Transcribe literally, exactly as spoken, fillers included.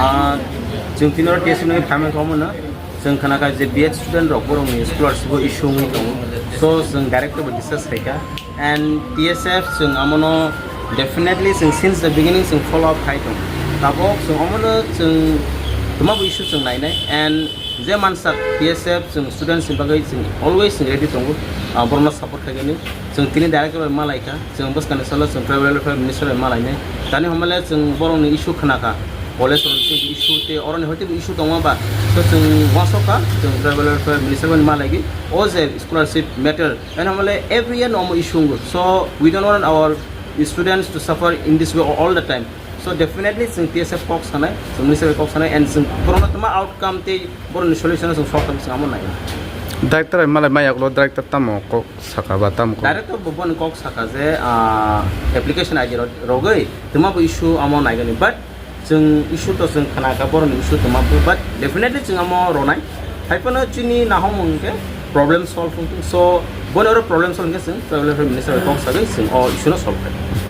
Ah, chwng tini oro T S F ni phaimani kha omono. Chwng khna kha je B Ed student rok borokni scholarship o issue wngwi tongo. So chwng director bai discuss khai kha. And T S F chwng amono definitely chwng since the beginning chwng follow up khai tongo. Tabok chwng omono chwng twma bo issue chwng nainai. And je mansak T S F chwng students ni bagwi chwng always chwng ready tongo. Ah, borokno support khaigani. Chwng tini director bai malai kha. Chwng bwskangni salo chwng tribal welfare minister bai malainai. Tani hwnmale chwng borokni issue khna kha. College rokni issue tei oroni hoite bo issue tongma ba. So chwng uansuk kha, chwng tribal welfare minister bai malaigwi. O je scholarship matter, tani hwnmale every year no omo issue wngo. So we don't want our students to suffer in this way all the time. So definitely chwng T S F kok sanai, chwng minister bai kok sanai, and chwng borokno twma outcome tei borokni solution chwng solve khamwi chwng amo nai. Director bai malai maya ulo director tamo kok saka ba tamo kok? Director bo boni kok saka je, ah, application I D ro-, rogwi twma bo issue amo naigani, but chwng issue to chwng khna kha borokni issue twma bo, but definitely chwng amo ronai. Haiphano chini nahom hwnkhe problem solve wngthung. So boni oro problem solve hwnkhe chwng tribal welfare minister bai kok sagwi chwng o issue no solve khai.